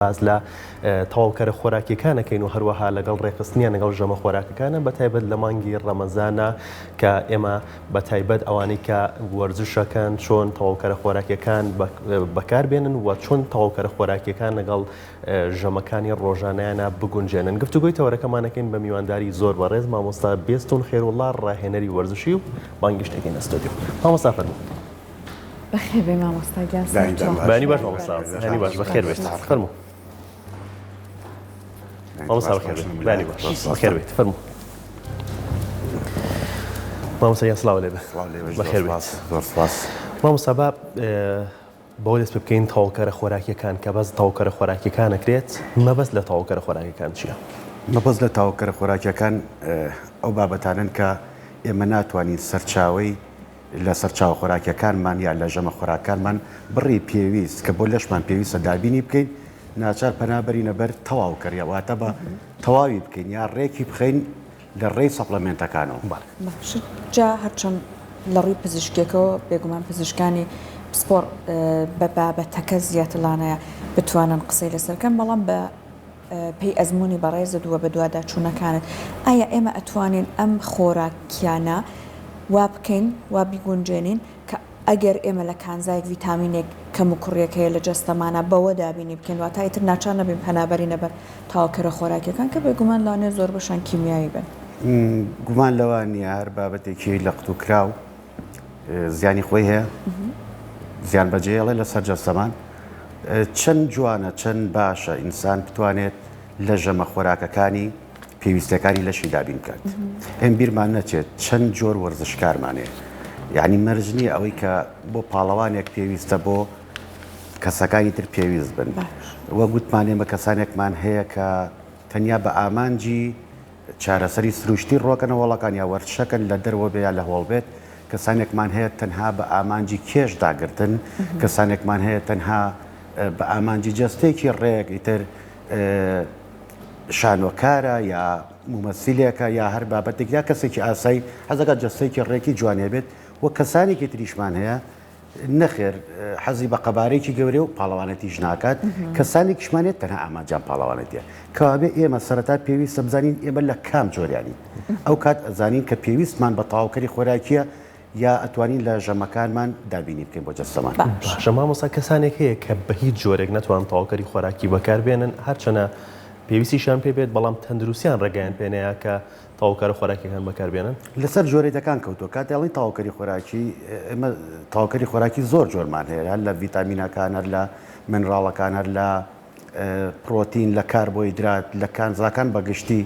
باس لە تەواوکەرە خۆراکیەکان ئەکەین و هەروەها لەگەڵ ڕێکخستنیان لەگەڵ ژەمە خۆراکەکانە بە تایبەت لە مانگی ڕەمەزانە کە ئێمە بە تایبەت ئەوانەی کە وەرزشەکەن چۆن تەواوکەرە خۆراکیەکان بەکار بێنن و چۆن تەواوکەرە خۆراکیەکان لەگەڵ ژەمەکانی ڕۆژانەیانە بگونجێنن گفتوگۆی تەوەرەکەمانەکەین بە میوانداری زۆر بەڕێز مامۆستا بێستون خێروڵڵا ڕاهێنەری وەرزشی و بانگیشتەکەین ئەستۆدیۆ مامۆستا فەرموو. بەخێر بێی مامۆستا گیان سەرچاو. بەیانی باش مامۆستا بەیانی باش بەخێر بێیت فەرموو مامۆستا بەخێر بێیت بەیانی باش بەخێر بێیت فەرموو مامۆستا گیان سڵاو لێ بێ بەخێر بێیت زۆر سپاس مامۆستا با بەوە دەست پێ بکەین تەواوکەرە خۆراکیەکان کە بەس تەواوکەرە خۆراکیەکان ئەکرێت مەبەست لە تەواوکەرە خۆراکیەکان چییە؟ مەبەست لە تەواوکەرە خۆراکیەکان ئەو بابەتانەن کە ئێمە ناتوانین سەرچاوەی لە سەرچاوە خۆراکیەکانمان یا لە ژەمە خۆراکانمان بڕی پێویست کە بۆ لەشمان پێویستە دابینی بکەین، ناچار پەنا بەرینە بەر تەواوکەر یا واتە بە تەواوی بکەین یا ڕێکی بخەین لە ڕێی supplement ەکانەوە. باشە جا هەرچەند لە ڕووی پزیشکیەکەوە بێگومان پزیشکانی پسپۆڕ بە بابەتەکە زیاتر لانەیە بتوانن قسەی لەسەر بکەن بەڵام بە پێی ئەزموونی بەڕێزت و بەدواداچوونەکانت ئایا ئێمە ئەتوانین ئەم خۆراکیانە وا بکەین وا بیگونجێنین کە ئەگەر ئێمە لە کانزایەک ڤیتامینێک کەموکوڕیەک هەیە لە جەستەمانا بەوە دابینی بکەین واتا ئیتر ناچار نەبین پەنا بەرینە بەر تەواوکەرە خۆراکیەکان کە بێگومان لەوانەیە زۆربەشان کیمیایی بن. گومان لەوە نییە هەر بابەتێکی لە قوتوکراو زیانی خۆی هەیە زیان بەجێڵێ لەسەر جەستەمان چەند جوانە چەند باشە ئینسان بتوانێت لە ژەمە خۆراکەکانی پێویستەکانی لەشی دابین بکات ئەم بیرمان نەچێت چەند جۆر وەرزشکارمان هەیە یعنی مەرج نییە ئەوەی کە بۆ پاڵەوانێک پێویستە بۆ کەسەکانی تر پێویست بن وە گوتمان ئێمە کەسانێکمان هەیە کە تەنیا بە ئامانجی چارەسەری سروشتی ڕۆکەنە هۆڵەکان یا وەرزشەکەن لە دەروە بێ یا لە هۆڵ بێت، کەسانێکمان هەیە تەنها بە ئامانجی کێش داگرتن، کەسانێکمان هەیە تەنها بە ئامانجی جەستەیەکی ڕێک ئیتر شانۆکارە یا مومەسیلێکە یا هەر بابەتێک یا کەسێکی ئاسایی حەزەکات جەستەیەکی ڕێکی جوان هەبێت و کەسانێکی تریشمان هەیە نەخێر حەزی بە قەبارەیەکی گەورەیە و پاڵەوانێتیش ناکات، کەسانێکیشمان هەیە تەنها ئامانجیان پاڵەوانێتیە. کەوابێ ئێمە سەرەتا پێویستە بزانین ئێمە لە کام جۆریانین، ئەو کات ئەزانین کە پێویستمان بە تەواوکەری خۆراکیە یا ئەتوانین لە ژەمەکانمان دابینی بکەین بۆ جەستەمان. باشە مامۆستا کەسانێک هەیە کە بە هیچ جۆرێک نەتوانن تەواوکەری خۆراکی بەکار بێنن هەرچەنە پێویستیشیان پێ بێت بەڵام تەندروستیان ڕێگایان پێ نەیا کە تەواوکەرە خۆراکیەکان بەکاربێنن؟ لەسەر جۆرێتەکان کەوتووە، کاتێ ئەڵێین تەواوکەری خۆراکی، ئێمە تەواوکەری خۆراکی زۆر جۆرمان هەیە، هەر لە ڤیتامینەکان، هەر لە منراڵەکان، هەر لە پرۆتین، لە کاربۆیدرات، لە کانزاکان بە گشتی.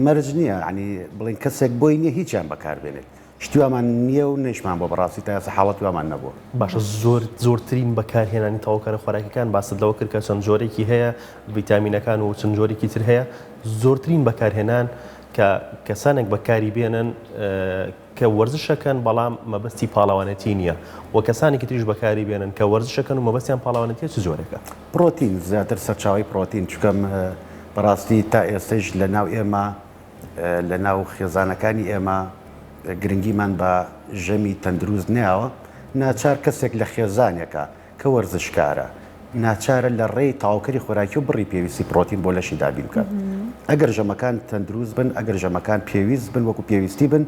مەرج نییە یانی بڵێین کەسێک بۆی نییە هیچیان بەکاربێنێت. شتی وامان نییە و نەیشمان بووە بەڕاستی تا ئێستا حاڵەتی وامان نەبووە. باشە زۆر زۆرترین بەکارهێنانی تەواوکەرە خۆراکیەکان باست لەوە کرد کە چەند جۆرێکی هەیە ڤیتامینەکان و چەند جۆرێکی تر هەیە زۆرترین بەکارهێنان کە کەسانێک بەکاری بێنن کە وەرزشەکەن بەڵام مەبەستی پاڵەوانێتی نییە و کەسانێکی تریش بەکاری بێنن کە وەرزشەکەن و مەبەستیان پاڵەوانێتیە چ جۆرێکە؟ پرۆتین زیاتر سەرچاوەی پرۆتین چونکە بەڕاستی تا ئێستەیش لە ناو ئێمە لە ناو خێزانەکانی ئێمە گرنگیمان بە ژەمی تەندروست نەیاوە، ناچار کەسێک لە خێزانێکە کە وەرزشکارە ناچارە لە ڕێی تەواوکەری خۆراکی و بڕی پێویستی پڕۆتین بۆ لەشی دابین بکات. ئەگەر ژەمەکان تەندروست بن، ئەگەر ژەمەکان پێویست بن وەکو پێویستی بن،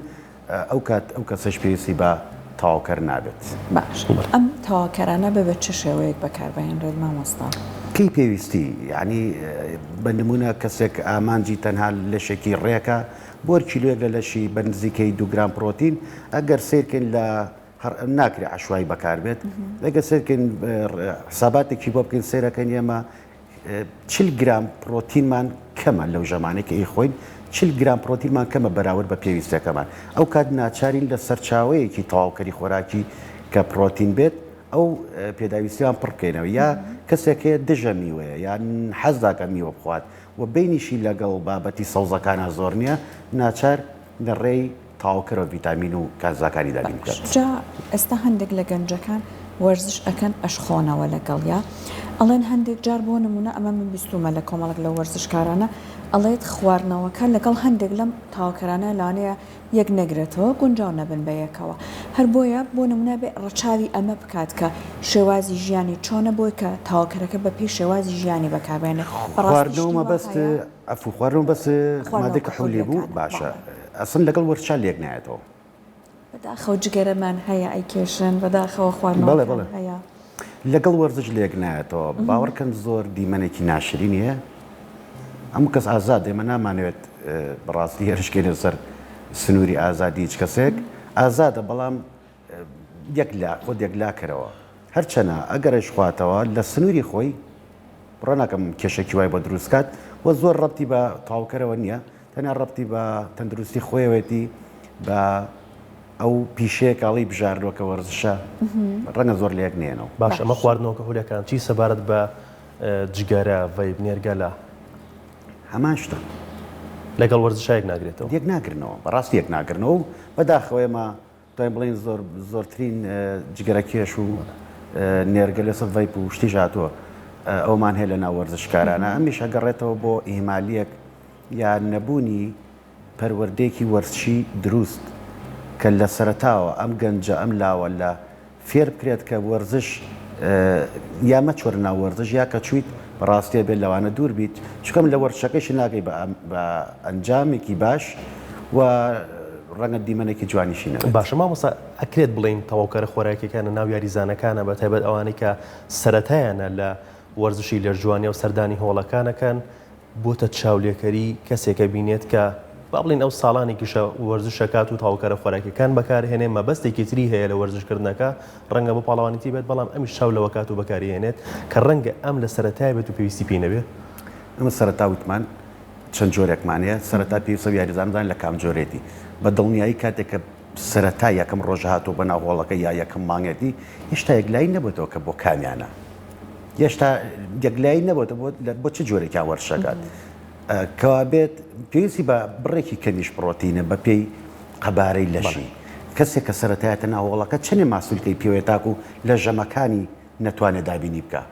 ئەو کات ئەو کەسەش پێویستی بە تەواوکەر نابێت. باشە ئەم تەواوکەرانە بە بە چ شێوەیەک بەکار بهێنرێت مامۆستا؟ پێی پێویستی یانی بە نمونە کەسێک ئامانجی تەنها لەشێکی ڕێکە بۆ هەر کیلۆیەک لە لەشی بە نزیکەی دوو گرام پرۆتین ئەگەر سەیرکەین لە هەر ناکرێ عەشوایی بەکار بێت ئەگەر سەیرکەین حساباتێکی بۆ بکەین سەیرەکەین ئێمە 40 گرام پرۆتینمان کەمە لەو ژەمانەی کە ئەیخۆین 40 گرام پرۆتینمان کەمە بەراورد بە پێویستەکەمان ئەو کات ناچارین لە سەرچاوەیەکی تەواوکەری خۆراکی کە پرۆتین بێت ئەو پێداویستیان پڕ بکەینەوە یا کەسێک هەیە دژە میوەیە یان حەز داکە میوە بخوات و بینیشی لەگەڵ بابەتی سەوزەکانە زۆر نییە ناچار لە ڕێی تەواوکەرەوە ڤیتامین و کانزاکانی دابین بکات. جا ئێستا هەندێک لە گەنجەکان وەرزش ئەکەن ئەشخۆنەوە لەگەڵیا ئەڵێن هەندێک جار بۆ نمونە ئەمە من بیستومە لە کۆمەڵێک لەو وەرزشکارانە. ئەڵێت خواردنەوەکە لەگەڵ هەندێک لەم تەواوکەرانە لەوانەیە یەک نەگرێتەوە گونجاو نەبن بە یەکەوە هەر بۆیە بۆ نمونە بێ ڕەچاوی ئەمە بکات کە شێوازی ژیانی چۆنە بۆی کە تەواوکەرەکە بە پێی شێوازی ژیانی بەکاربێنێ بەڕاستی خواردنەوە شتی وا مەبەست هەیە عەفو خواردنەوە بەس خواردنەوە مادەی کحولی بوو کحولیەکانە باشە بەڵێ. ئەسڵەن لەگەڵ وەرزشا لێک نایەتەوە. بەداخەوە جگەرەمان هەیە ئەیکێشن بەداخەوە بەڵێ خواردنەوەکان بەڵێ هەیە. لەگەڵ وەرزش لێک نایەتەوە باوەڕکەن زۆر دیمەنێکی ناشرینی هەیە هەموو کەس ئازاد ئێمە نامانەوێت بەڕاستی هێرشکەینە سەر سنووری ئازادی هیچ کەسێک ئازادە بەڵام یەک لا خۆت یەکلاکەرەوە هەرچەنە ئەگەرش خواتەوە لە سنووری خۆی بڕوا ناکەم کێشەکی وای بۆ دروست کات و زۆر ڕەبتی بە تەواوکەرەوە نییە تەنیا ڕەبتی بە تەندروستی خۆیەوەتی بە ئەو پیشەیە کاڵی بژاردووە کە وەرزشە ڕەنگە زۆر لە یەک نێنەوە. باش ئەمە خواردنەوە کحولیەکان چی سەبارەت بە جگەرە، vape، نێرگەلە؟ هەمان شتە. لەگەڵ وەرزشا یەک ناگرێتەوە؟ یەک ناگرنەوە، بەڕاستی یەک ناگرنەوە و بەداخەوە ئێمە توانین بڵێین زۆر زۆرترین جگەرەکێش و نێرگەلە سەر vape و شتیش هاتووە ئەومان هەیە لە ناو وەرزشکارانە ئەمیش ئەگەڕێتەوە بۆ ئیهمالیەک یا نەبوونی پەروەردەیەکی وەرزشی دروست کە لە سەرەتاوە ئەم گەنجە ئەم لاوە لە فێر بکرێت کە وەرزش یا مەچۆرە ناو وەرزش یا کە چوویت بەڕاستی ئەبێت لەوانە دوور بیت چونکە لە وەرزشەکەشی ناگەی بە ئەنجامێکی باش و ڕەنگە دیمەنێکی جوانیشی نەبێت. باشە مامۆستا ئەکرێت بڵێین تەواوکەرە خۆراکیەکانە ناو یاریزانەکانە بە تایبەت ئەوانەی کە سەرەتایانە لە وەرزشی لەشجوانیە و سەردانی هۆڵەکانەکەن بۆتە چاولێکەری کەسێک ئەبینێت کە با بڵێین ئەو ساڵانێکیشە وەرزش ئەکات و تەواوکەرە خۆراکیەکان بەکارهێنێ مەبەستێکی تری هەیە لە وەرزشکردنەکە ڕەنگە بۆ پاڵەوانێتی بێت بەڵام ئەمیش چاو لەوە کات و بەکاری هێنێت کە ڕەنگە ئەم لە سەرەتای بێت و پێویستی پێی نەبێ. ئێمە سەرەتا وتمان چەند جۆرێکمان هەیە سەرەتا پێویستە یاریزان بزانێت لە کام جۆرێتی بە دڵنیایی کاتێک کە سەرەتا یەکەم ڕۆژ هاتووە بە ناو هۆڵەکە یا یەکەم مانگێتی هێشتا یەکلایی نەبێتەوە کە بۆ کامیانە هێشتا یەکلایی نەبێتە بۆ چ جۆرێکیان وەرشەکات کەوابێت پێویستی بە بڕێکی کەمیش پڕۆتینە بە پێی قەبارەی لەشی کەسێک کە سەرەتایەتە ناو هۆڵەکە چەنێ ماسولکەی پێوەیە تاکو لە ژەمەکانی نەتوانێت دابینی بکا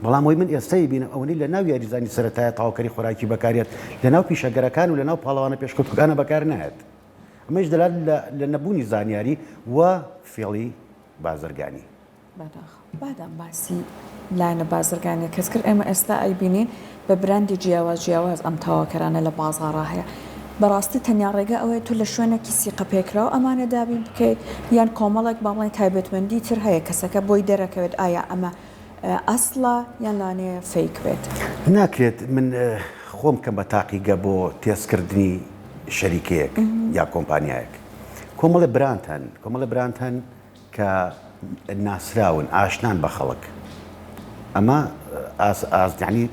بەڵام ئەوەی من ئێستا بینم ئەوەی لە ناو یاریزانی سەرەتایە تەواوکەری خۆراکی بەکارێت لە ناو پیشەگەرەکان و لە ناو پاڵەوانە پێشکەوتوەکانە بەکار نایەت ئەمەش دەلالەت لە نەبوونی زانیاری و فێڵی بازرگانی. بەداخەوە بادام باسی لایەنە بازرگانیەکەت کرد ئێمە ئێستا ئەیبینین بە براندی جیاواز جیاواز ئەم تەواوکەرانە لە بازاڕا هەیە بەڕاستی تەنیا ڕێگە ئەوەیە تۆ لە شوێنێکی سیقە پێکراو ئەمانە دابین بکەیت یان کۆمەڵێک با بڵێین تایبەتمەندی تر هەیە کەسەکە بۆی دەرەکەوێت ئایا ئەمە ئەسڵە یان لانەیە fake بێت. ناکرێت من خۆم بکەم بە تاقیگە بۆ تێستکردنی شەریکەیەک یا کۆمپانیایەک. کۆمەڵێ براند هەن، کۆمەڵێ براند هەن کە ناسراون، ئاشنان بە خەڵک. ئەمە ئاس ئاس یانی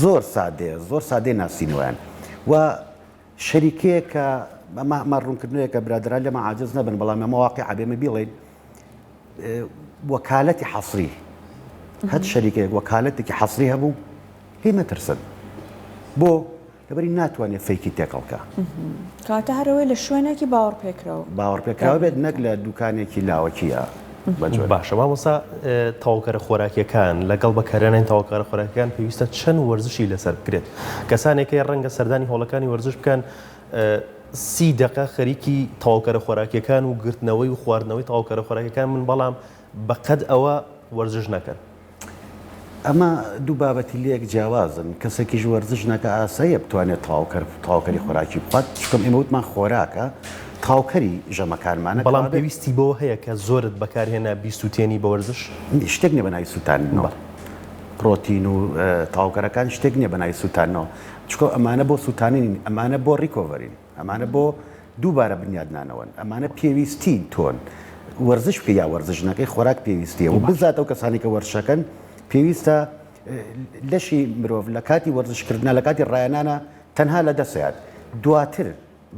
زۆر سادەیە، زۆر سادەیە ناسینەوەیان. و شەریکەیەک کە ئەمە ئەمە ڕوونکردنەوەیەکە برادەران لێمان عاجز نەبن، بەڵام ئەمە واقیعە بێ ئێمە بیڵێین وەکالەتی حەسری هەر شەریکەیەک وەکالەتێکی حەسری هەبوو لێی مەترسن بۆ لەبەری ناتوانێت fake ی تێکەڵکە. کەواتە هەر ئەوەی لە شوێنێکی باوەڕپێکراو. باوەڕپێکراو بێت نەک لە دوکانێکی لاوەکیە بە جۆرێک. باشە مامۆستا تەواوکەرە خۆراکیەکان لەگەڵ بەکارهێنانی تەواوکەرە خۆراکیەکان پێویستە چەند وەرزشی لەسەر بکرێت کەسانێک هەیە ڕەنگە سەردانی هۆڵەکانی وەرزش بکەن سی دەقە خەریکی تەواوکەرە خۆراکیەکان و گرتنەوەی و خواردنەوەی تەواوکەرە خۆراکیەکان بن بەڵام بەقەد ئەوە وەرزش نەکەن. ئەمە دوو بابەتی لێک جیاوازن، کەسێکیش وەرزش نەکا ئاساییە بتوانێت تەواوکەر تەواوکەری خۆراکی بخوات، چونکە ئێمە وتمان خۆراکە تەواوکەری ژەمەکانمانە، بەڵام پێویستی بەوە هەیە کە زۆرت بەکارهێنا بیسوتێنی بە وەرزش؟ شتێک نیە بە ناوی سوتاندنەوە، پرۆتین و تەواوکەرەکان شتێک نیە بە ناوی سوتاندنەوە، چونکە ئەمانە بۆ سوتانن نین، ئەمانە بۆ recovery ن. ئەمانە بۆ دووبارە بنیادنانەوەن، ئەمانە پێویستی تۆن، وەرزش بکەی یا وەرزش نەکەی خۆراک پێویستیە و بزات ئەو کەسانی کە وەرزشەکەن پێویستە لەشی مرۆڤ لە کاتی وەرزشکردنا لە کاتی ڕایەنانە تەنها لە دەسەیات دواتر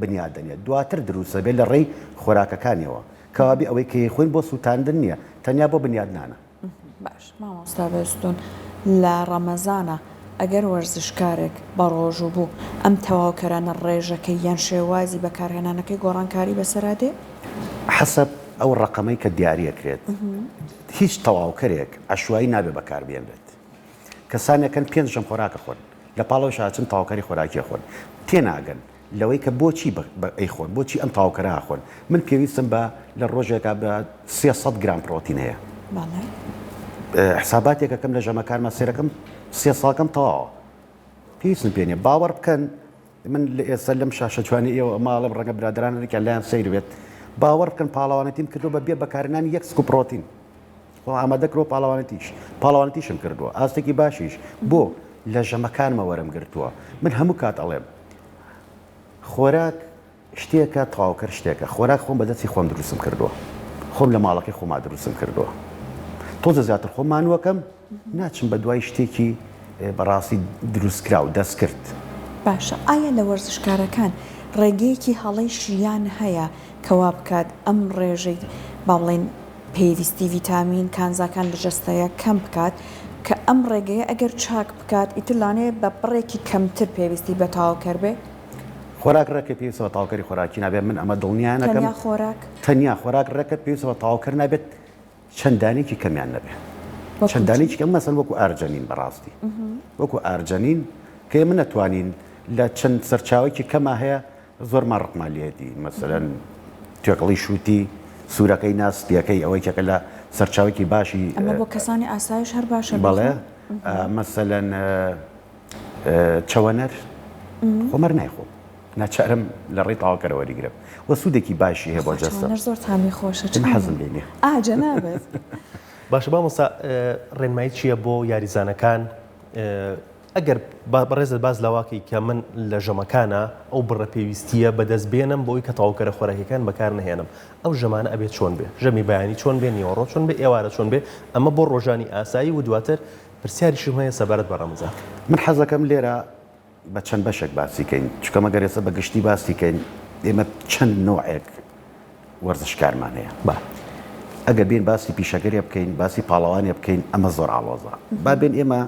بنیاد دەنێت دواتر دروستە بێت لە ڕێی خۆراکەکانیەوە کەوابێ ئەوەی کە خۆین بۆ سووتاندن نییە تەنیا بۆ بنیادنانە. باش مامۆستا بێستون لە ڕەمەزانا ئەگەر وەرزشکارێک بەڕۆژوو بوو ئەم تەواوکەرانە ڕێژەکەی یان شێوازی بەکارهێنانەکەی گۆڕانکاری بەسەرا دێ؟ حەسەب ئەو ڕەقەمەی کە دیاری ئەکرێت هیچ تەواوکەرێک عەشوایی نابێ بەکار بێنرێت کەسانێک هەن پێنج ژەم خۆراک ئەخۆن. لە پاڵەوەشا ئەچن تەواوکەری خۆراکی ئەخۆن. تێناگەن لەوەی کە بۆچی ئەیخۆن، بۆچی ئەم تەواوکەرە ئەخۆن. من پێویستم بە لە ڕۆژێکا بە 300 گرام پرۆتین هەیە. بەڵێ. حساباتێک ئەکەم لە ژەمەکانما سەیرەکەم سێ ساڵەکەم تەواوە. پێویستم پێ نییە. باوەڕ بکەن من لە ئێستا لەم شاشە جوانەی ئێوە ئەمە ئەڵێم ڕەنگە برادەران هەندێکیان لایان سەیر بێت. باوەڕ بکەن پاڵەوانێتیم کردووە بە بێ بەکارهێنانی یەک سکوپ پرۆتین. خۆ ئامادە کردووە پاڵەوانێتیش پاڵەوانێتیشم کردووە ئاستێکی باشیش بۆ لە ژەمەکانمە وەرم گرتووە من هەموو کات ئەڵێم خۆراک شتێکە تەواوکەر شتێکە خۆراک خۆم بەدەستی خۆم دروستم کردووە خۆم لە ماڵەکەی خۆما دروستم کردووە تۆزە زیاتر خۆم مانووەکەم ناچم بە دوای شتێکی بەڕاستی دروستکراو دەستکرد. باشە ئایا لە وەرزشکارەکان ڕێگەیەکی هەڵەی ژیان هەیە کە وا بکات ئەم ڕێژەی با بڵێین پێویستی ڤیتامین کانزاکان لە جەستەیە کەم بکات کە ئەم ڕێگەیە ئەگەر چاک بکات ئیتر لانەیە بە بڕێکی کەمتر پێویستی بە تەواوکەر بێ؟ خۆراک ڕێکە پێویستە بە تەواوکەری خۆراکی نابێت من ئەمە دڵنیا نەکەم تەنیا خۆراک؟ تەنیا خۆراک ڕێکە پێویستە بە تەواوکەر نابێت چەند دانەیەکی کەمیان نەبێ چەند دانەیەکی کەم مەسەن وەکو ئارجەنین بەڕاستی وەکو ئارجەنین کە ئێمە نەتوانین لە چەند سەرچاوێکی کەما هەیە زۆرمان ڕقمان لێتی مەسەلەن توێکڵی شووتی سوورەکەی نا سپیەکەی ئەوەی کەکە لە سەرچاوێکی باشی ئەمە بۆ کەسانی ئاسایش هەر باشە بەڵێ مەسەلەن چەوەنەر خۆمەر نایخۆم ناچارم لە ڕێی تەواوکەرەوە وەریگرم و سوودێکی باشی هەیە بۆ جەستە. چەوەنەر زۆر تامی خۆشە من حەزم لێی نییە. ئا جەنابت. باشە مامۆستا ڕێنمایی چییە بۆ یاریزانەکان ئەگەر بەڕێزت باس لەوەکەی کە من لە ژەمەکانە ئەو بڕە پێویستیە بەدەست بێنم بۆی کە تەواوکەرە خۆراکیەکان بەکار نەهێنم ئەو ژەمانە ئەبێت چۆن بێ ژەمی بەیانی چۆن بێ نیوەڕۆ چۆن بێ ئێوارە چۆن بێ ئەمە بۆ ڕۆژانی ئاسایی و دواتر پرسیاریشم هەیە سەبارەت بە ڕەمەزان. من حەزەکەم لێرە بە چەند بەشێک باسی کەین چونکە مەگەر ئێستا بە گشتی باسی کەین ئێمە چەند نۆعێک وەرزشکارمان هەیە با ئەگەر بێن باسی پیشەگەرێ بکەین باسی پاڵەوانێ بکەین ئەمە زۆر ئاڵۆزە با بێن ئێمە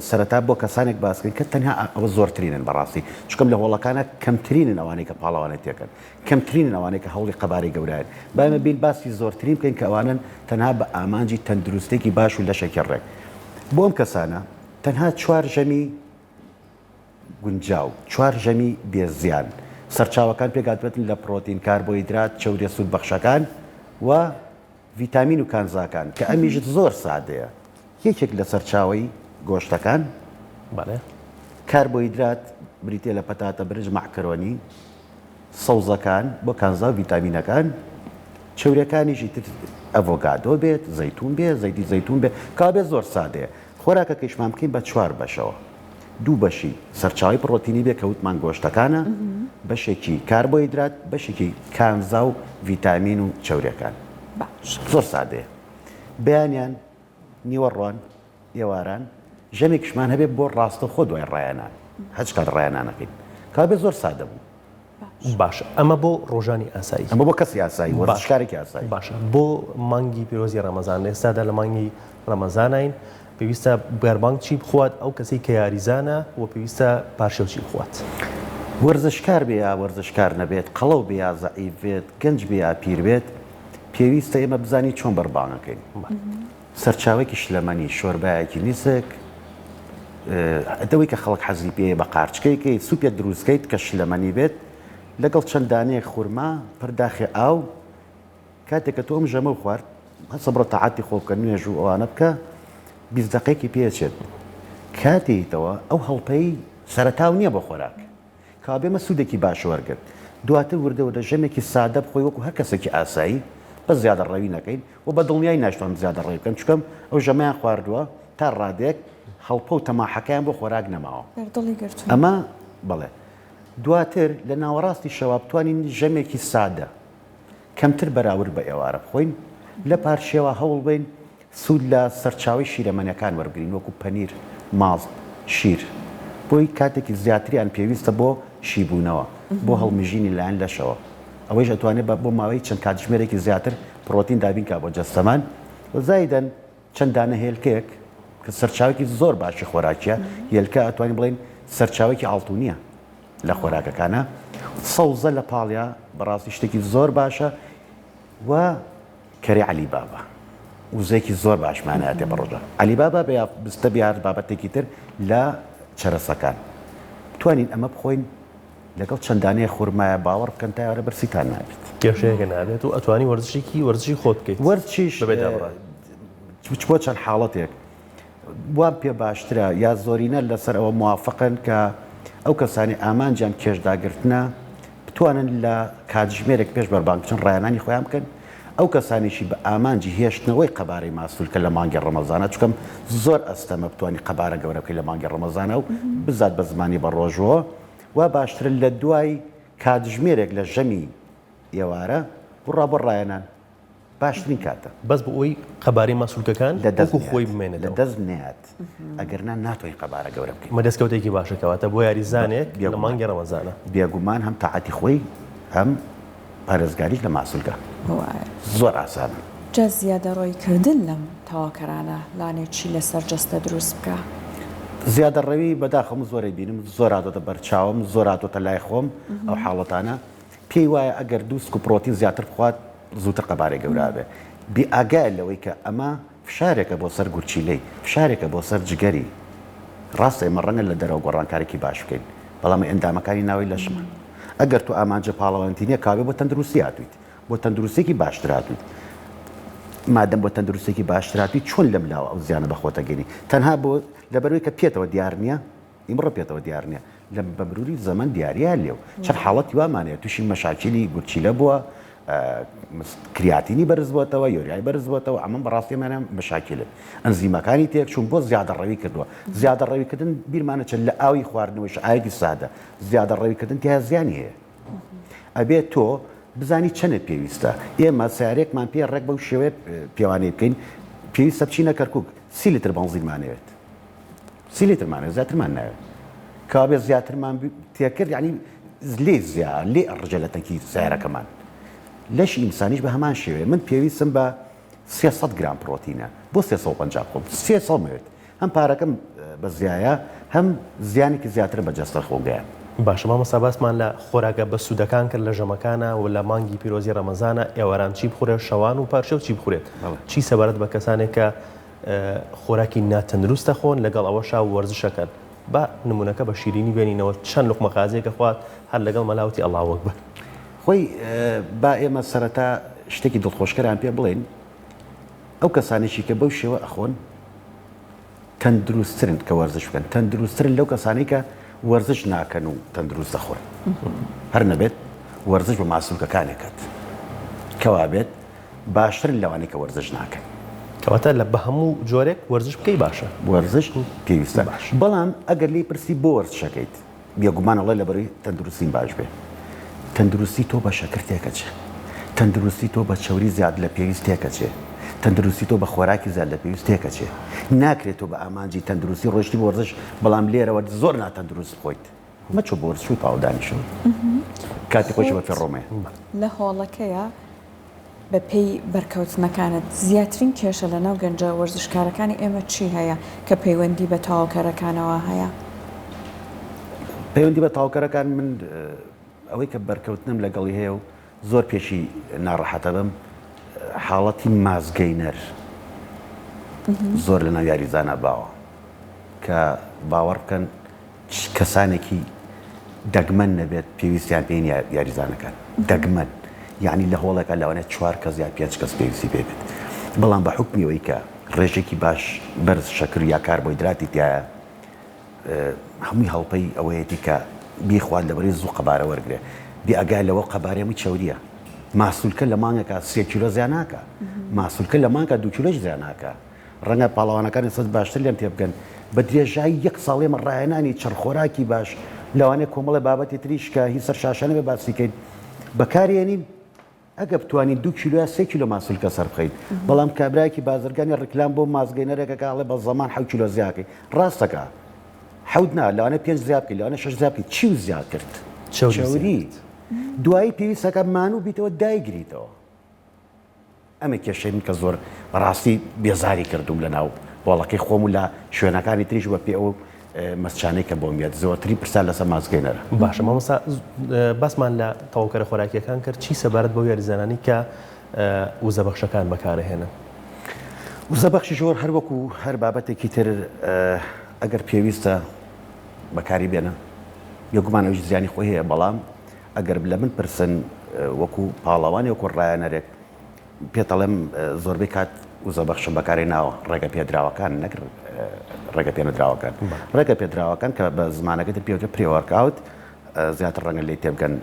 سەرەتا بۆ کەسانێک باسکەین کە تەنها ئەوە زۆرترینن بەڕاستی چکەم لە هۆڵەکانە کەمترینن ئەوانەی کە پاڵەوانێتیەکەن کەمترینن ئەوانەی کە هەوڵی قەبارەی گەورەیان با ئێمە بین باسی زۆرترین بکەین کە ئەوانن تەنها بە ئامانجی تەندروستێکی باش و لەشێکی ڕێک بۆ ئەم کەسانە تەنها چوار ژەمی گونجاو، چوار ژەمی بێ زیان. سەرچاوەکان پێکهاتبن لە پرۆتین، کاربۆهیدرات، چەوریە سوودبەخشەکان و ڤیتامین و کانزاکان، کە ئەمیش زۆر سادەیە. یەکێک لە سەرچاوەی گۆشتەکان. بەڵێ. کاربۆهیدرات بریتیە لە پەتاتە، برنج، مەعکەرۆنی. سەوزەکان بۆ کانزا و ڤیتامینەکان، چەوریەکانیش ئیتر ئەڤۆگادۆ بێت، زەیتون بێت، زەیتی زەیتون بێت، کەوابێت زۆر سادەیە. خۆراکەکەیشمان بکەین بە چوار بەشەوە، دوو بەشی سەرچاوەی پڕۆتینی بێت کە وتمان گۆشتەکانە، بەشێکی کاربۆهیدرات، بەشێکی کانزا و ڤیتامین و چەوریەکان. زۆر سادەیە. بەیانیان، نیوەڕۆان، ئێواران ژەمێکیشمان هەبێت بۆ ڕاستەوخۆ دوای ڕایەنان هەچ کات ڕایەنانەکەین کەوابێت زۆر سادە بوو. باشە ئەمە بۆ ڕۆژانی ئاسایی. ئەمە بۆ کەسی ئاسایی وەرزشکارێکی ئاسایی. باشە بۆ مانگی پیرۆزی ڕەمەزان لە ئێستادا لە مانگی ڕەمەزانین پێویستە بەربانگ چی بخوات ئەو کەسەی کە یاریزانە و پێویستە پارشێو چی بخوات؟ وەرزشکار بێ یا وەرزشکار نەبێت، قەڵەو بێ یا زەعیف بێت، گەنج بێ یا پیر بێت، پێویستە ئێمە بزانین چۆن بەربانگەکەین. سەرچاوەیەکی شلەمەنی، شۆربایەکی نیسک، ئەوەی کە خەڵک حەزی پێیە بە قارچکەی کەیت، سوپێک دروست کەیت کە شلەمەنی بێت، لەگەڵ چەند دانەیەک خورما، پەرداخێ ئاو، کاتێک کە تۆ ئەم ژەمەو خوارد، هەستە بڕۆ تەعاتی خۆ بکە، نوێژ و ئەوانە بکە، 20 دەقەیەکی پێچێت، کاتێیتەوە ئەو هەڵپەی سەرەتاو نییە بۆ خۆراک. کەوابێ ئەمە سوودێکی باش وەرگرت. دواتر وردە وردە ژەمێکی سادە بخۆی وەکو هەر کەسێکی ئاسایی بەس زیادەڕەوی نەکەین و بە دڵنیایی ناشتوانن زیادەڕەوی بکەن چونکە ئەو ژەمەیان خواردووە تا ڕادەیەک هەڵپە و تەماحەکەیان بۆ خۆراک نەماوە. بەردڵی گرتوون. ئەمە بەڵێ. دواتر لە ناوەڕاستی شەوا بتوانین ژەمێکی سادە کەمتر بەراورد بە ئێوارە بخۆین، لە پارشێوا هەوڵبەین سوود لە سەرچاوەی شیرەمەنیەکان وەربگرین وەکو پەنیر، ماست، شیر، بۆی کاتێکی زیاتریان پێویستە بۆ شیبوونەوە، بۆ هەڵمژینی لایەن لەشەوە، ئەوەیش ئەتوانێت بە بۆ ماوەی چەند کاتژمێرێکی زیاتر پڕۆتین دابین کا بۆ جەستەمان و زایدەن چەند دانە هێلکەیەک کە سەرچاوەیەکی زۆر باشی خۆراکیە، هێلکە ئەتوانین بڵێین سەرچاوەیەکی ئاڵتونیە لە خۆراکەکانا، سەوزە لە پاڵیا بەڕاستی شتێکی زۆر باشە و کەرەی عەلی بابا وزەیەکی زۆر باشمان هاتێ بە ڕۆژە عەلی بابا بە یا بستە بێ هەر بابەتێکی تر لە. چەرەسەکان. بتوانین ئەمە بخۆین لەگەڵ چەند دانەیە خورمایە باوەڕ بکەن تا ئێوارە برسیتان نابێت. کێشەیەکە نابێت و ئەتوانی وەرزشێکی وەرزشی خۆت بکەیت. وەرزشیش بەبێ دابڕان. بۆ چەند حاڵەتێک وام پێ باشترە یا زۆرینە لەسەر ئەوە موافقن کە ئەو کەسانی ئامانجیان کێشداگرتنە بتوانن لە کاتژمێرێک پێش بەربانگ بچن ڕایەنانی خۆیان بکەن، ئەو کەسانیشی بە ئامانجی هێشتنەوەی قەبارەی ماسولکە لە مانگی ڕەمەزانا چونکە زۆر ئەستەمە بتوانی قەبارە گەورە بکەی لە مانگی ڕەمەزانا و بزات بە زمانی بەڕۆژووە وا باشترە لە دوای کاتژمێرێک لە ژەمی ئێوارە بڕوا بۆ ڕایەنان. باشترین کاتە. بەس بۆ ئەوەی قەبارەی ماسولکەکان لە دەست وەکو خۆی نەیات لە بمێنێتەوە. دەست نەیات ئەگەرنا ناتوانین قەبارە گەورە بکەین. ئەمە دەستکەوتێکی باشە کەواتە بۆ یاریزانێک لە بێگومان مانگی ڕەمەزانا. بێگومان هەم تاعەتی خۆی هەم پارێزگاریش لە ماسولکە وایە. زۆر ئاسانە. جا زیادەڕۆیی کردن لەم تەواوکەرانە لانێ چی لەسەر جەستە دروست بکا؟ زیادەڕەوی بەداخەوە من زۆر ئەیبینم زۆر هاتۆتە بەرچاوم زۆر هاتۆتە لای خۆم ئەو حاڵەتانە پێی وایە ئەگەر دوو scoop پرۆتین زیاتر بخوات زووتر قەبارەی گەورە ئەبێ. بێ ئاگایە لەوەی کە ئەمە فشارێکە بۆ سەر گورچیلەی، فشارێکە بۆ سەر جگەری. ڕاستە ئێمە ڕەنگە لە دەرەوە گۆڕانکاریی باش بکەین، بەڵام ئەندامەکانی ناوەی لەشمان. ئەگەر تۆ ئامانجە پاڵەوانێتی نییە، کەوابێ بۆ تەندروستی هاتوویت. بۆ تەندروستییەکی باشتر هاتوویت. مادەم بۆ تەندروستییەکی باشتر هاتووی، چۆن لەم لاوە ئەو زیانە بە خۆت ئەگەینی؟ تەنها بۆ لەبەرئەوەی کە پێتەوە دیار نییە؟ ئیمڕۆ پێتەوە دیار نیە لە بە مروری زەمەن دیاریە لێو چەند حاڵەتی وامان هەیە تووشی مەشاکیلی گورچیلە بووە کریاتینی بەرز بۆتەوە یۆریای بەرز بۆتەوە ئەمە بەڕاستی ئەمانە مەشاکیلن ئەنزیمەکانی تێک چوون بۆ زیادەڕەوی کردووە زیادەڕەویکردن بیرمانە چەند لە ئاوی خواردنەوەیش ئاوێکی سادە زیادەڕەویکردن تیا زیانی هەیە ئەبێت تۆ بزانی چەنە پێویستە ئێمە سیارێکمان پێ ڕێک بەو شێوەیە پێوانەی بکەین پێویستە بچینە کەرکک سی لیتر بەنزینمانەوێت سی لیترمان هەیە زیاترمان ناوێت کەوابێ زیاترمان تێکرد یعنی لێ زیا لێ ئەڕژێ لە تەنکی سیارەکەمان لەشی ئینسانیش بە هەمان شێوەیە من پێویستم بە 300 گرام پرۆتینە بۆ 350 بخۆم 300 مەوێت هەم پارەکەم بە زیایە هەم زیانێکی زیاترم بە جەستە خۆم گەیاند. باشە مامۆستا باسمان لە خۆراکە بەسوودەکان کرد لە ژەمەکانا و لە مانگی پیرۆزی ڕەمەزانا ئێواران چی بخورێت شەوان و پارشێو چی بخورێت چی سەبارەت بە کەسانێک کە خۆراکی ناتەندروست دەخۆن لەگەڵ ئەوەشا وەرزشەکەن با نمونەکە بە شیرینی بێنینەوە چەند لوقمە قازیەک ئەخوات هەر لەگەڵ مەلا وتی اللە اکبر. خۆی با ئێمە سەرەتا شتێکی دڵخۆشکەران پێ بڵێین ئەو کەسانێکی کە بەو شێوە ئەخۆن تەندروستترن کە وەرزش بکەن تەندروستترن لەو کەسانەی کە وەرزش ناکەن و تەندروست دەخۆن هەر نەبێت وەرزش بە ماسولکەکانێکات کەوابێت باشترن لەوانەی کە وەرزش ناکەن. کەواتە لە بە هەموو جۆرێک وەرزش بکەی باشە. وەرزش پێویستە بەڵام ئەگەر لێی پرسی بۆ وەرزشەکەیت بێگومان ئەڵێ لەبەرەوەی تەندروستیم باش بێ. تەندروستی تۆ بە شەکر تێکەچێ. تەندروستی تۆ بە چەوری زیاد لە پێویست تێکەچێ. تەندروستی تۆ بە خۆراکی زیاد لە پێویست تێکەچێ. ناکرێت تۆ بە ئامانجی تەندروستی ڕۆیشتی بۆ وەرزش بەڵام لێرەوە زۆر ناتەندروست بخۆیت. مەچۆ بۆ وەرزش و تەواو دانیشە کاتی خۆشی بە فێڕۆمەیە. لە هۆڵەکەیا بە پێی بەرکەوتنەکانت زیاترین کێشە لە ناو گەنجە وەرزشکارەکانی ئێمە چی هەیە کە پەیوەندی بە تەواوکەرەکانەوە هەیە؟ پەیوەندی بە تەواوکەرەکان من ئەوەی کە بەرکەوتنم لەگەڵی هەیە و زۆر پێشی ناڕەحەتە بم حاڵەتی mass gainer زۆر لەناو یاریزانە باوە کە باوەڕ بکەن کەسانێکی دەگمەن نەبێت پێویستیان پێی نیە یاریزانەکان دەگمەن یعنی لە هۆڵێکا لەوانەیە چوار کەس یا پێنج کەس پێویستی پێ بێت بەڵام بە حوکمی ئەوەی کە ڕێژێکی باش بەرز شەکر یا کاربۆیدراتی تایە هەمووی هەڵپەی ئەوەیەتی کە بیخوات لەبەرەی زوو قەبارە وەرگێ بێ ئەگا لەوە قەبارەی هەمووی چەوریە ماسولکە لە مانگێکا سێ کیلۆ زیان ناکا ماسولکە لە مانگا دوو کیلۆش زیان ناکا ڕەنگە پاڵەوانەکانی سەد باشتر لێم تێبگەن، بە درێژایی یەک ساڵ ئێمە ڕاهێنانی چڕ، خۆراکی باش، لەوانەیە کۆمەڵێ بابەتی تریش کە هی سەر شاشە نەبێ باسی کەین، بەکارێنین، ئەگە بتوانین دوو کیلۆ یا سێ کیلۆ ماسولکە سەر بخەین، بەڵام کابرایەکی بازرگانی ڕیکلام بۆ mass gainer ێک ئەکا ئەڵێ بە زەمان حەوت کیلۆ زیاکەی، ڕاست ئەکا، حەوت نا لەوانەیە پێنج زیا بکەی، لەوانەیە شەش زیا بکەی، چیو زیا کرد؟ چەوری. دوایی پێویست ئەکا مانوو بیتەوە دایگریتەوە. ئەمە کێشەی من کە زۆر بەڕاستی بێزاری کردووم لە ناو هۆڵەکەی خۆم و لە شوێنەکانی تریش بە پێ ئەو مەسجانەی کە بۆم یەت زۆرترین پرسیار لەسەر mass gainer ە. باشە مامۆستا باسمان لە تەواوکەرە خۆراکیەکان کرد چی سەبارەت بەو یاریزانانەی کە وزەبەخشەکان بەکارئەهێنن؟ وزەبەخشی زۆر هەر وەکو هەر بابەتێکی تر ئەگەر پێویستە. بەکاری بێنە بێگومان ئەویش زیانی خۆی هەیە بەڵام ئەگەر لە من پرسن وەکو پاڵەوانی وەکو ڕایەنەرێک پێتەڵێم زۆربەی کات وزە بەخشم بەکارێ ناوە ڕێگە پێدراوەکان نەک ڕێگە پێنەدراوەکان ڕێگە پێدراوەکان کە بە زمانەکەی تر پێوترێ pre-workout زیاتر ڕەنگە لێی تێبگەن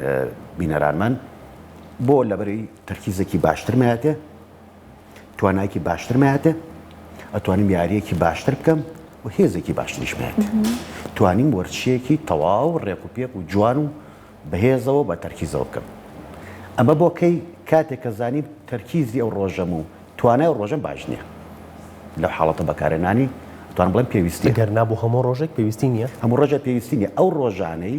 بینەرانمان بۆ لەبەری تەرکیزێکی باشترمایەتێ توانایەکی باشترمایەتێ ئەتوانم یاریەکی باشتر بکەم و هێزێکی باشتریشمایەت توانیم وەرچیەکی تەواو ڕێک و پێک و جوان و بەهێزەوە بە تەرکیزەوە بکەم ئەمە بۆ کەی کاتێک کە زانیم تەرکیزی ئەو ڕۆژەم و توانای ئەو ڕۆژەم باش نییە لەو حاڵەتە بەکارهێنانی ئەتوانم بڵێم پێویستیە. گەر نا بۆ هەموو ڕۆژێک پێویستی نییە؟ هەموو ڕۆژێک پێویستی نییە ئەو ڕۆژانەی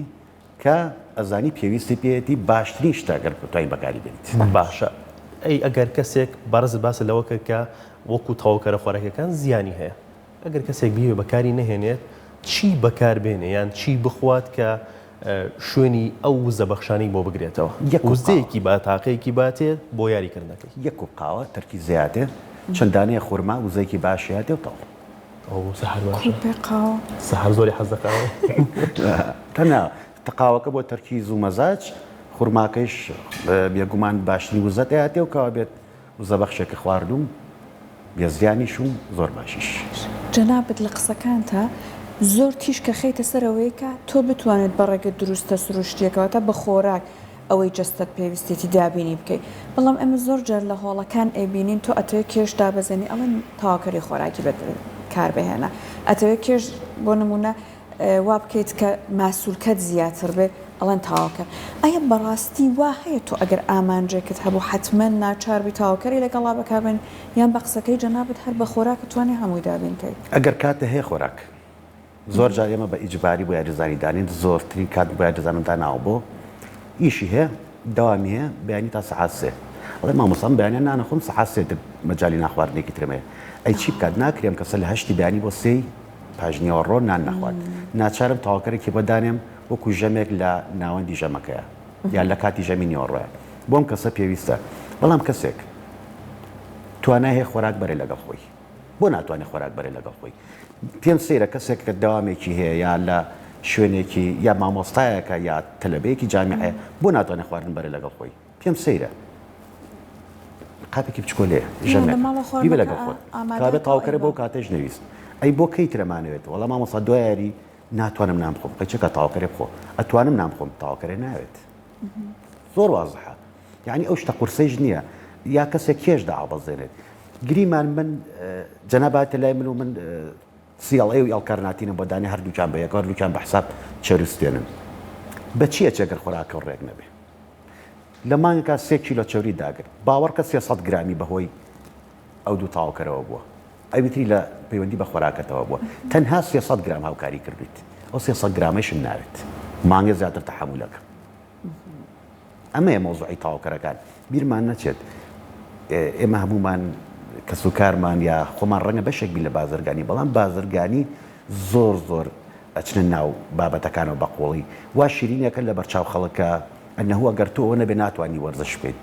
کە ئەزانی پێویستی پێیەتی باشترین شتە گەر بتوانی بەکاری بێنیت. باشە ئەی ئەگەر کەسێک بەڕێزت باست لەوە کرد کە وەکو تەواوکەرە خۆراکیەکان زیانی هەیە ئەگەر کەسێک بیەوێ بەکاری نەهێنێت چی بەکار بێنێ یان چی بخوات کە شوێنی ئەو وزە بەخشانەی بۆ بگرێتەوە یەک کوپ قاوە. وزەیەکی با تاقەیەکی باتێ بۆ یاری کردنەکەی. یەک کوپ قاوە تەرکیز زیاتێ چەند دانەیە خورما وزەیەکی باشی هاتێ و تەواو. ئەو سەحەر باشە. کوپێ قاوە. سەحەر زۆری حەز لە قاوەیە. تەنها قاوەکە بۆ تەرکیز و مەزاج خورماکەیش بێگومان باشترین وزەت ئەیاتێ و کەوا بێت وزە بەخشێکە خواردوم بێ زیانیش و زۆر باشیش. جەنابت لە قسەکانتا زۆر تیشک ئەخەیتە سەر ئەوەی کە تۆ بتوانیت بە ڕێگە دروستە سروشتیەکە واتە بە خۆراک ئەوەی جەستەت پێویستیەتی دابینی بکەی بەڵام ئێمە زۆر جار لە هۆڵەکان ئەیبینین تۆ ئەتەوێ کێش دابەزێنی ئەڵێن تەواوکەری خۆراکی بەکار بهێنە ئەتەوێ کێش بۆ نمونە وا بکەیت کە ماسولکەت زیاتر بێ ئەڵێن تەواوکەر ئایا بەڕاستی وا هەیە تۆ ئەگەر ئامانجێکت هەبوو حەتمەن ناچار بی تەواوکەری لەگەڵا بەکاربێنی یان بە قسەکەی جەنابت هەر بە خۆراک ئەتوانی هەمووی دابین کەی؟ ئەگەر کاتت هەیە خۆراک. زۆر جار ئێمە بە ئیجباری بۆ یاریزانی دانین زۆرترین کات بۆ یاریزانان داناوە بۆ ئیشی هەیە دەوامی هەیە بەیانی تا سەعات سێ ئەڵێ مامۆستا من بەیانیان نانەخۆم سەعات سێ تر مەجالی ناخواردنێکی ترم هەیە ئەی چی بکات ناکرێم کەسە لە هەشتی بەیانی بۆ سێی پاژنیوەڕۆ نان نەخوات ناچارم تەواوکەرێکی بۆ دانێم وەکو ژەمێک لە ناوەندی ژەمەکەیە یان لە کاتی ژەمی نیوەڕۆیە بۆم کەسە پێویستە بەڵام کەسێک توانای هەیە خۆراک بەرێ لەگەڵ خۆی بۆ ناتوانێت خۆراک بەرێ لەگەڵ خۆی پێم سەیرە کەسێک کە دەوامێکی هەیە یا لە شوێنێکی یا مامۆستایەکە یا تەلەبەیەکی جامیعەیە بۆ ناتوانێت خواردن بەرێ لەگەڵ خۆی پێم سەیرە قاپێکی بچکۆلەیە ژەمێک بیبە لەگەڵ خۆت کابێت تاوکەرە بۆ کاتێش نەویست ئەی بۆ کەی ترەمانەوێت وەڵا مامۆستا دوای یاری ناتوانم نان بخۆم قەیچەکە تاوکەرێ بخۆ ئەتوانم نان بخۆم تاوکەرێ ناوێت زۆر وازحە یعنی ئەو شتە قورسەیش نییە یا کەسێک کێش داعبەزێنێت گریمان من جەناباتە لای من و من CLA و L-carnitine م بۆ دانێ هەردووکیان بە یەکەوە هەردووکیان بە حساب چەوری سوتێنن بە چی ئەچێ گەر خۆراکە ڕێک نەبێ لە مانگێکا سێ کیلۆ چەوری داگرت باوەڕکە 300 گرامی بەهۆی ئەو دوو تاوکەرەوە بووە ئەوی تری لە پەیوەندی بە خۆراکەتەوە بووە تەنها 300 گرام هاوکاری کردویت ئەو 300 گرامەیشم ناوێت مانگێ زیاتر تەحەمولەکەم ئەمەیە مەوزوعی تەواوکەرەکان. بیرمان نەچێت ئێمە هەموومان کەسوکارمان یا خۆمان ڕەنگە بەشێک بین لە بازرگانی، بەڵام بازرگانی زۆر زۆر ئەچنە ناو بابەتەکانەوە بە قووڵی. وا شیرینیەکە لە بەرچاو خەڵک کە ئەنەهو ئەگەر تۆ ئەوە نەبێ ناتوانی وەرزش بکەیت،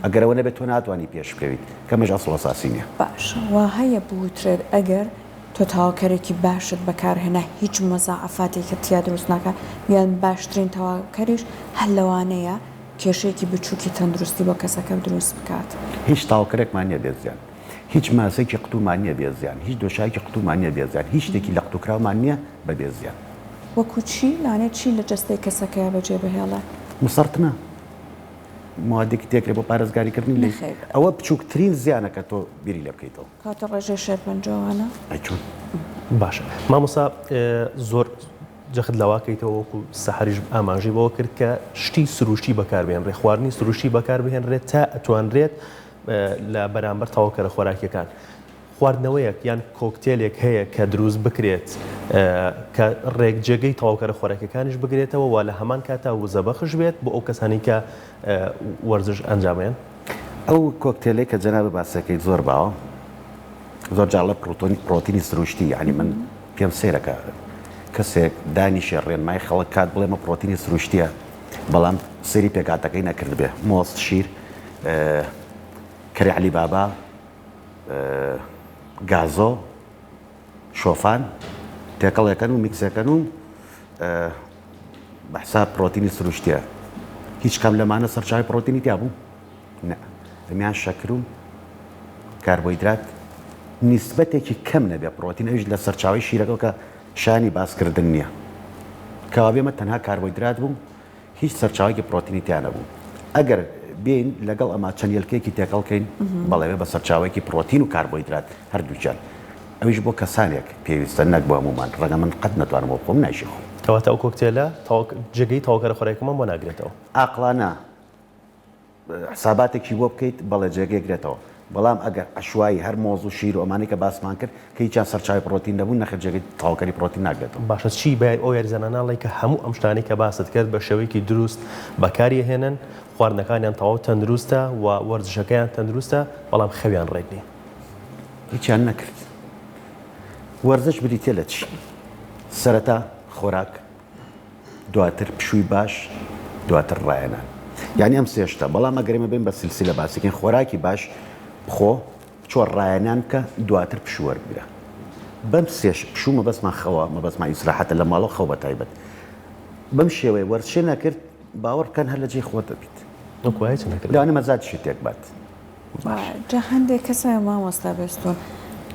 ئەگەر ئەوە نەبێت تۆ ناتوانی پێش بکەویت، کەمەش ئەسڵ و ئەساسی نیە. باشە وا هەیە بوترێت ئەگەر تۆ تەواوکەرێکی باشت بەکارهێنا هیچ مزاعەفاتێکت تیا دروست ناکات یان باشترین تەواوکەریش هەر لەوانەیە کێشەیەکی بچوکی تەندروستی بۆ کەسەکە دروست بکات. هیچ تەواوکەرێکمان نیە بێ زیان هیچ ماسێکی قوتومان نیە بێ زیان هیچ دۆشاوێکی قوتومان نیە بێ زیان هیچ شتێکی لە قوتوکراومان نیە بە بێ زیان. وەکو چی؟ لەوانەیە چی لە جەستەی کەسەکەیا بەجێ بهێڵێ؟ مسرطنە موادێکی تێکرێ بۆ پارێزگاری کردنی لێی ئەوە بچوکترین زیانە کە تۆ بیری لێ بکەیتەوە. کەواتە ڕێژەی شێرپەنجە وانە؟ ئەی چۆن؟ باشە مامۆستا زۆر جەخت لەوە کەیتەوە وەکو سەحەریش ئاماژەی بەوە کرد کە شتی سروشتی بەکاربهێنرێت خواردنی سروشتی بەکاربهێنرێت تا ئەتوانرێت لە بەرامبەر تەواوکەرە خۆراکیەکان خواردنەوەیەک یان کۆکتێلێک هەیە کە دروست بکرێت کە ڕێک جێگەی تەواوکەرە خۆراکیەکانیش بگرێتەوە و لە هەمان کاتا وزەبەخش بێت بۆ ئەو کەسانی کە وەرزش ئەنجامەیەن؟ ئەو کۆکتێلەی کە جەنابت باسەکەیت زۆر باوە زۆر جار ئەڵێ پڕۆتینی سروشتی یعنی من پێم سەیرە کە کەسێک دانیشێ ڕێنمای خەڵک کات بڵێ مە پڕۆتینی سروشتیە بەڵام سەیری پێکهاتەکەی نەکردبێ مۆز شیر کەری عەلی بابا گازۆ شۆفان تێکەڵێکەن و میکسەکەن و. بە حساب پرۆتینی سروشتیە هیچ کام لەمانە سەرچاوی پرۆتینی تیا بوو نە هەمیان شەکر و کاربۆیدرات نیسبەتێکی کەم نەبێ پرۆتین ئەویش لە سەرچاوی شیرەکە کە شانی باسکردن نییە کەوابێ ئەمە تەنها کاربۆیدرات بوو هیچ سەرچاوەیەکی پرۆتینی تیا نەبوو. ئەگەر بێین لەگەڵ ئەمە چەند یەلکەیەکی تێکەڵ کەین، بەڵێ بە سەرچاوەیەکی پرۆتین و کاربۆیدرات هەردووکیان. ئەویش بۆ کەسانێک پێویستە نەک بۆ هەموومان. ڕەنگە من قەت نەتوانم ئەوە بخۆم، نایشی خۆم. کەواتە ئەو کۆکتێلە جێگەی تەواوکەرە خۆراکیەکەمان بۆ ناگرێتەوە؟ ئاقڵانە حساباتێکی بۆ بکەیت بەڵێ جێگەی گرێتەوە بەڵام ئەگەر عەشوایی هەر مۆز و شیر و ئەمانەی کە باسمان کرد کە هیچیان سەرچاوەی پڕۆتین نەبوون نەخێر جێگەی تەواوکەری پڕۆتین ناگرێتەوە. باشە چی بە ئەو یاریزانانە ئەڵێی کە هەموو ئەم شتانەی کە باست کرد بە شێوەیەکی دروست بەکاری ئەهێنن خواردنەکانیان تەواو تەندروستە و وەرزشەکەیان تەندروستە بەڵام خەویان ڕێک نیە؟ هیچیان نەکرد. وەرزش بریتیە لە چی؟ سەرەتا خۆراک، دواتر پشووی باش، دواتر ڕاهێنان. یانی ئەم سێ شتە، بەڵام ئەگەر ئێمە بێین بە سلسلە باسی کەین، خۆراکی باش بخۆ، بچۆ ڕاهێنان بکە، دواتر پشوو وەربگرە. بەم سێ پشوو مەبەستمان خەوە، مەبەستمان ئیسراحەتە لە ماڵەوە خەو بە تایبەت. بەم شێوەیە وەرزشێ نەکرد، باوەڕ بکەن هەر لە جێی خۆت دەبیت. وەکو هیچ نەکرد. لەوانەیە مەزاجیشت تێک بات. جا هەندێک کەس هەیە مامۆستا بێستون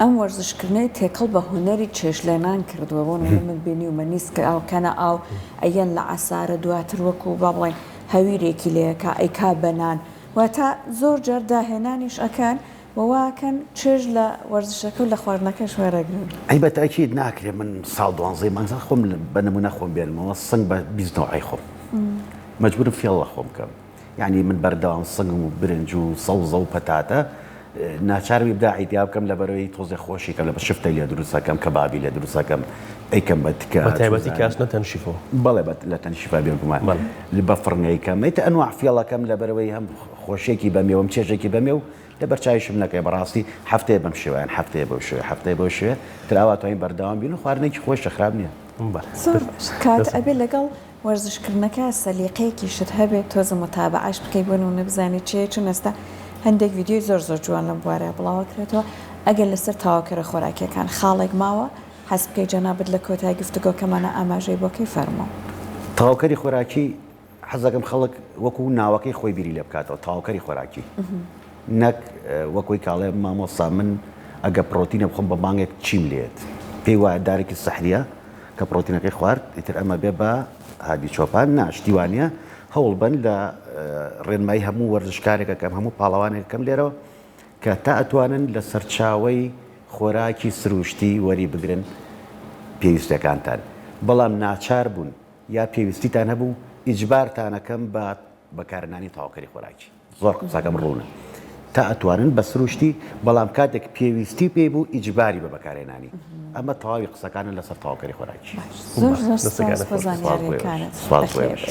ئەم وەرزشکردنەی تێکەڵ بە هونەری چێشتلێنان کردووە بۆ نمونە من بینیومە نیسکە ئاو کەنە ئاو ئەیەن لە عەسارە دواتر وەکو با بڵێین هەویرێکی لێکا ئەیکا بە نان واتە زۆر جار داهێنانیش ئەکەن و واکەن چێژ لە وەرزشەکە و لە خواردنەکەش وەرەگرن. ئەی بە تەئکید ناکرێ من ساڵ دوانزەی مانگ خۆم بە نمونە خۆم بێنمەوە سنگ بە 20 نەوعی خۆم مەجبورم فێڵ لە خۆم بکەم. یانی من بەردەوام سنگ و برنج و سەوزە و پەتاتە ناچارم ئیبداعی تیا بکەم لەبەرەوەی تۆزێ خۆشی کەم لەبەر شفتەی لێ دروست ئەکەم کەبابی لێ دروست ئەکەم ئەیکەم بە تکە بە تایبەتی کە ئەچنە تەنشیفەوە. بەڵێ بە لە تەنشیفا بێگومان بەڵێ. بە فڕن ئەیکەم ئیتر ئەنواع فێڵ ئەکەم لەبەرەوەی هەم خۆشیەکی بەمێ و هەم چێژێکی بەمێ و لەبەر چاویشم نەکەوێ بەڕاستی هەفتەیە بەم شێوە یان هەفتەیە بەو شێوە هەفتەیە بەو شێوە تر ئاوا توانین بەردەوام بین و خواردنێکی خۆشە خراپ نییە. بەڵێ. زۆر باش کات ئەبێ لەگەڵ وەرزش کردنەکە سەلیقەیەکیشت هەبێت تۆزە موتابەعەش بکەی بۆ نمونە بزانی چیە چون ئێستا هەندێک ڤیدیۆی زۆر زۆر جوان لەم بوارەیا بڵاوەکرێتەوە ئەگەر لەسەر تەواوکەرە خۆراکیەکان خاڵێک ماوە حەز بکەی جەنابت لە کۆتای گفتوگۆکەمانا ئاماژەی بۆ کەی فەرموو. تەواوکەری خۆراکی حەزەکەم خەڵک وەکو ناوەکەی خۆی بیری لێ بکاتەوە تەواوکەری خۆراکی نەک وەک وەی کاڵێ مامۆستا من ئەگە پڕۆتینە بخۆم بە مانگێک چیم لێت پێی وایە دارێکی سەحریە کە پڕۆتینەکەی خوارد ئیتر ئەمە بێ بە هادی چۆپان نا شتی وانە هەوڵ بن لە ڕێنمایی هەموو وەرزشکارێکەکەم هەموو پاڵەوانێکەکەم لێرەوە کە تا ئەتوانن لە سەرچاوەی خۆراکی سروشتی وەری بگرن پێویستەکانتان بەڵام ناچار بوون یا پێویستیتان هەبوو ئیجبارتانەکەم بە بەکارهێنانی تەواوکەری خۆراکی. زۆر قسەکەم ڕوونە. تا ئەتوانن بە سروشتی بەڵام کاتێک پێویستی پێی بوو ئیجباری بە بەکارهێنانی. ئەمە تەواوی قسەکانە لەسەر تەواوکەری خۆراکی. زۆر زۆر سوپاس بۆ زانیاریەکانت. سوپاس بۆ ئێوەش.